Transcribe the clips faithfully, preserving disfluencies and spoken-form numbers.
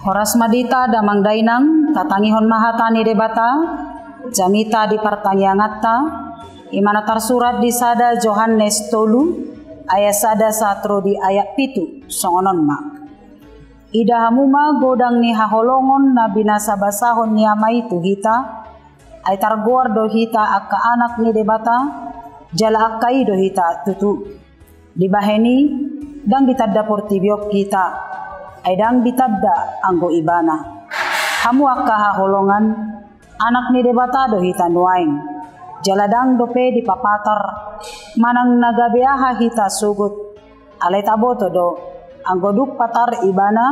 Horas ma di hita damang dainang, tatangihon ma hata ni Debata, jamita di partangianganta, i ma na tarsurat di sada Johannes tolu, ayat sada sahat ro di ayat pitu, songon on ma. Ida hamu ma godang ni haholongon na binasabasahon ni Ama i tu hita, ai targoar do hita angka anak ni Debata, jala angka i do hita tutu. Dibahen i, ndang ditanda portibi on hita, ai ndang ditanda anggo Ibana. Hamu angka haholongan, anak ni Debata do hita nuaeng, jala ndang dope dipapatar, manang na gabe aha hita sogot. Alai taboto do, anggo dung patar Ibana,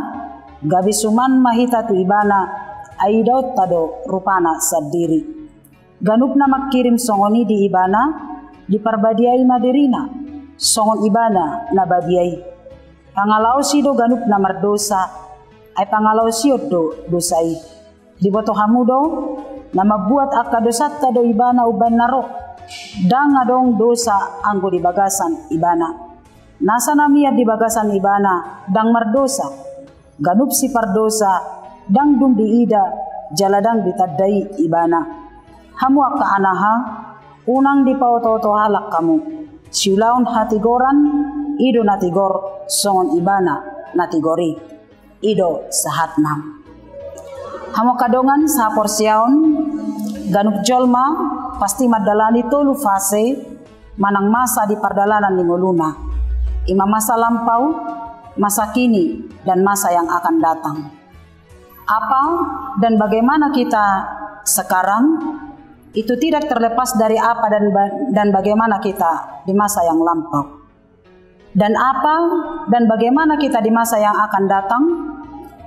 gabe suman ma hita tu Ibana, ai idaonta do rupana sandiri. Ganup na mangkirim songon i di Ibana, diparbadiai ma dirina, songon Ibana na badia i. Pangalaosi do ganup na mardosa, ai pangalaosion do dosa i. Diboto hamu do, na mambuat angka dosanta do Ibana umbahen na ro. Ndang adong dosa anggo di bagasan Ibana. Nasa na mian di bagasan Ibana, ndang mardosa. Ganup sipardosa, ndang dung diida, jala ndang ditandai Ibana. Hamu angka anaha, unang dipaotooto halak hamu. Siulaon hatigoran, i do na tigor, songon Ibana na tigor i. I do sahatna. Hamu angka dongan sahaporseaon, ganup jolma pasti mandalani tolu fase manang masa di pardalanan ni ngoluna. I ma masa lampau, masa kini, dan masa yang akan datang. Apa dan bagaimana kita sekarang, itu tidak terlepas dari apa dan ba-, dan bagaimana kita di masa yang lampau. Dan apa dan bagaimana kita di masa yang akan datang,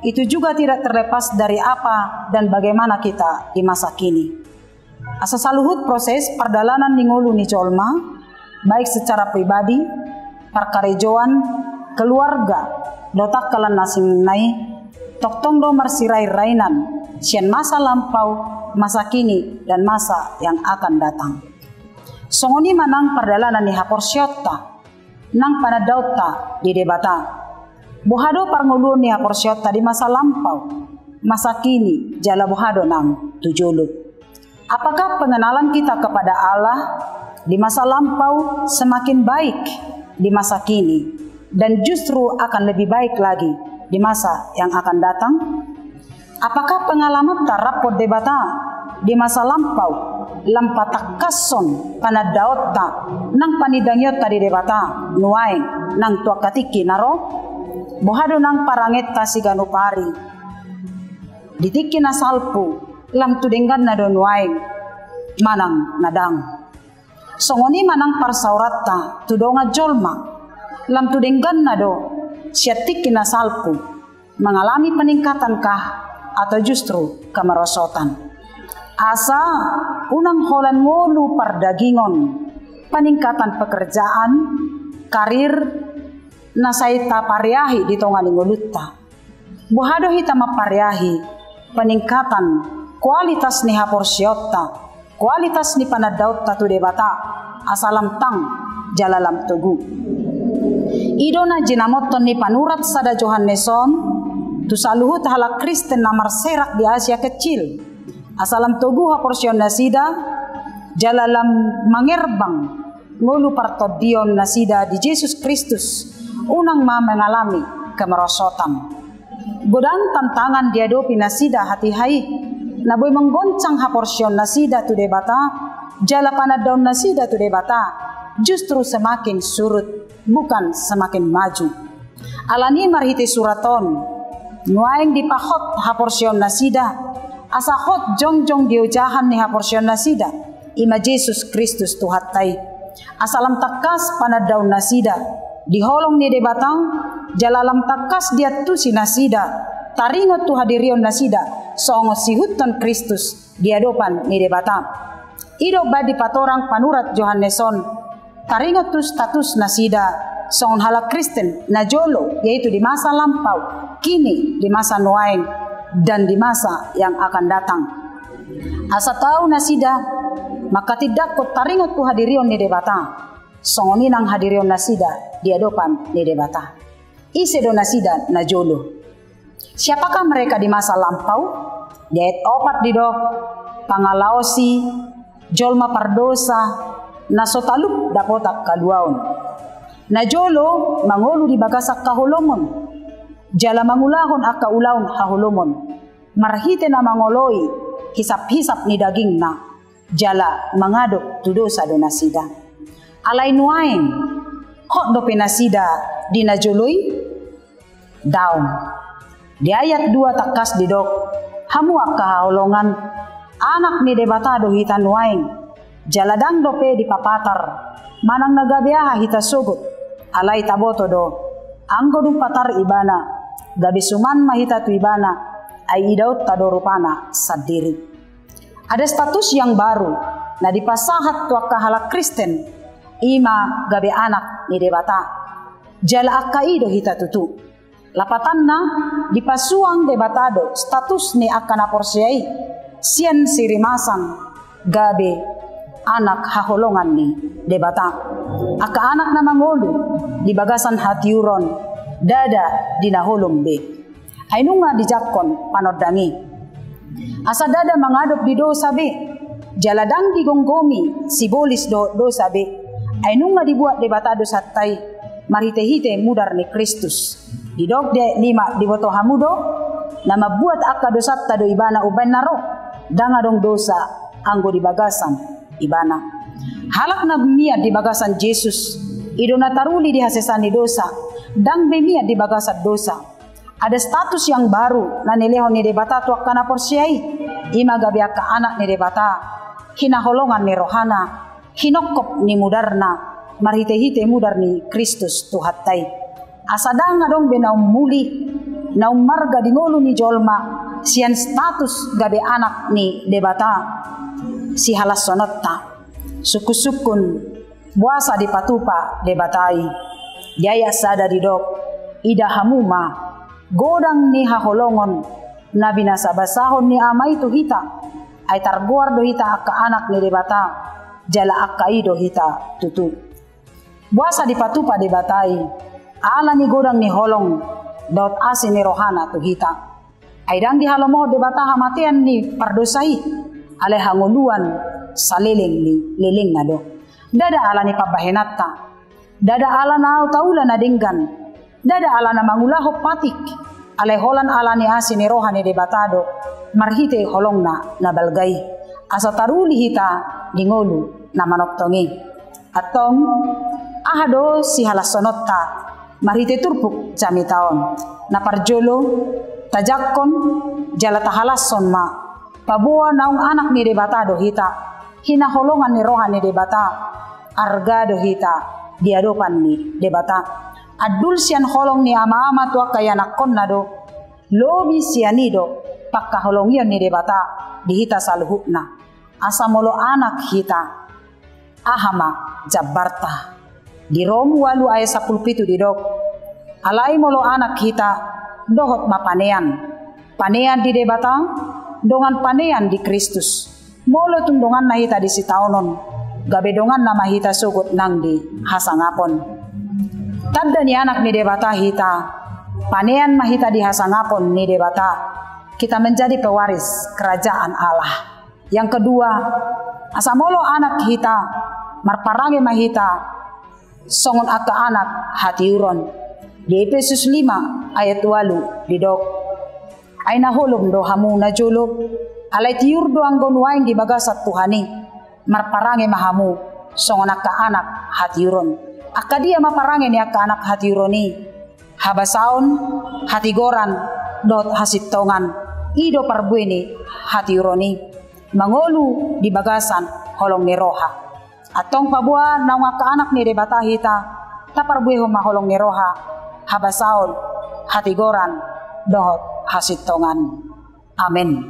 itu juga tidak terlepas dari apa dan bagaimana kita di masa kini. Asa saluhut proses pardalanan ni ngolu ni jolma, baik secara pribadi, parkarejoan, keluarga, dohot angka lan na asing nai, tongtong do marsirairainan sian masa lampau, masa kini, dan masa yang akan datang. Songon i ma nang pardalanan ni haporseaonta, nang panandaonta di Debata. Boha do parngoluon ni haporseaonta di masa lampau, masa kini, jala boha do nang tu jolo. Apakah pengenalan kita kepada Allah di masa lampau semakin baik di masa kini, dan justru akan lebih baik lagi di masa yang akan datang? Apakah pengalamanta rap dohot Debata di masa lampau lam patangkashon panandaonta nang panidangionta di Debata nuaeng nang tu angka tingki na ro? Boha do nang parangenta siganup ari di tingki na salpu, lam tu dengganna do nuaeng manang na ndang? Songon i ma nang parsaoranta tu dongan jolma, lam tu dengganna do sian tingki na salpu, mengalami peningkatan kah atau justru kemerosotan? Asa unang holan ngolu pardagingon, peningkatan pekerjaan, karir, na sai tapariahi di tonga ni ngolunta. Boha do hita mampariahi peningkatan kualitas ni haporseaonta, kualitas ni panandaonta tu Debata, asa lam tang jala lam togu. I do na jinamothon ni panurat sada Johannes on tu saluhut halak Kristen na marserak di Asia Kecil, asa lam togu haporseaon nasida, jala lam mangerbang ngolu partondion nasida di Jesus Kristus, unang ma mengalami kemerosotan. Godang tantangan diadopi nasida hatiha i, na boi manggoncang haporseaon nasida tu Debata, jala panandaon nasida tu Debata, justru semakin surut, bukan semakin maju. Alani marhite surat on, nuaeng dipahot haporseaon nasida, asa hot jongjong di ojahan ni haporseaon nasida, i ma Jesus Kristus Tuhanta i. Asa lam tangkas panandaon nasida di holong ni Debata, jala lam tangkas diantusi nasida taringot tu hadirion nasida songon sihuthon Kristus di adopan ni Debata. I do umbahen dipatorang panurat Johannes on, taringot tu status nasida songon halak Kristen na jolo, yaitu di masa lampau, kini, di masa nuaeng, dan di masa yang akan datang. Asa tau nasida mangkatindangkon taringot tu hadirion ni Debata, songon i nang hadirion nasida di adopan ni Debata. Ise do nasida na jolo? Siapakah mereka di masa lampau? Di ayat opat didok, pangalaosi jolma pardosa na so talup dapotan haluaon. Na jolo mangolu di bagasan haholomon, jala mangulahon angka ulaon haholomon, marhite na mangoloi hisap-hisap ni dagingna, jala mangadop tu dosa do nasida. Alai nuaeng, hot dope nasida di na jolo i? Daong. Di ayat dua tangkas didok, hamu angka haholongan, anak ni Debata do hita nuaeng, jala ndang dope dipapatar manang na gabe aha hita sogot, alai taboto do, anggo dung patar Ibana, gabe suman ma hita tu Ibana, ai idaonta do rupana sandiri. Ada status yang baru na dipasahat tu angka halak Kristen, i ma gabe anak ni Debata. Jala angka i do hita tutu. Lapatanna, dipasuang Debata do status ni angka na porsea i sian sirimasan gabe anak haholongan ni Debata. Angka anak na mangolu di bagasan hatiuron, ndada di na holom be. Ai nunga dijangkon panondang i. Asa ndada mangadop di dosa be, jala ndang digomgomi sibolis dohot dosa be. Ai nunga dibuat Debata dosanta i marhite-hite mudar ni Kristus. Didok di ayat lima, diboto hamu do, na mambuat angka dosanta do Ibana umbaen na ro, ndang adong dosa anggo di bagasan Ibana. Halak na mian di bagasan Jesus, i do na taruli di hasesaan ni dosa, ndang be mian di bagasan dosa. Ada status yang baru na nilehon ni Debata tu angka na porsea i, i ma gabe angka anak ni Debata, hinaholongan ni rohana, hinongkop ni mudarna, marhite-hite mudar ni Kristus Tuhanta i. Asa ndang adong be na ummuli, na ummarga di ngolu ni jolma, sian status gabe anak ni Debata, sihalashononta. Sungkun-sungkun, boasa dipatupa Debata i. Di ayat sada didok, ida hamu ma, godang ni haholongon, na binasa-basahon ni Ama i tu hita, ai targoar do hita angka anak ni Debata, jala angka i do hita tutu. Boasa dipatupa Debata i, ala ni godang ni holong, dohot asi ni rohana tu hita. Ai ndang dihalomohon Debata hamatean ni pardosa i, alai hangoluan saleleng ni lelengna do. Ndada ala ni pambahenanta, ndada ala na taula na denggan, ndada ala na mangulahon patik, alai holan ala ni asi ni roha ni Debata do, marhite holongna na balga i. Asa taruli hita di ngolu na manongtong i. Antong, aha do sihalashononta marhite turpuk jamita on? Na parjolo, tajangkon jala tahalashon ma, paboa naung anak ni Debata do hita, hinaholongan ni roha ni Debata, arga do hita di adopan ni Debata. Andul sian holong ni Ama-ama tu angka ianakkonna do, lobi sian i do pangkaholongion ni Debata di hita saluhutna. Asa molo anak hita, aha ma jambarta? Di Rom ualu ayat sampulu pitu didok, alai molo anak hita, dohot ma panean. Panean di Debata, dongan panean di Kristus. Molo tung donganna hita di sitaonon, gabe donganna ma hita sogot nang di hasangapon. Tanda ni anak ni Debata hita, panean ma hita di hasangapon ni Debata, kita menjadi pewaris kerajaan Allah. Yang kedua, asa molo anak hita, marparange ma hita songon angka anak hatiuron. Di Epesus lima ayat ualu didok, ai na holom do hamu na jolo, alai tiur do anggo nuaeng di bagasan Tuhan i, marparange ma hamu songon angka anak hatiuron. Angka dia ma parange ni angka anak hatiuron i? Habasaon, hatigoran, dohot hasintongan, i do parbue ni hatiuron i, mangolu di bagasan holong ni roha. Antong paboa naung angka anak ni Debata hita, taparbuehon ma holong ni roha, habasaon, hatigoran, dohot hasintongan. Amen.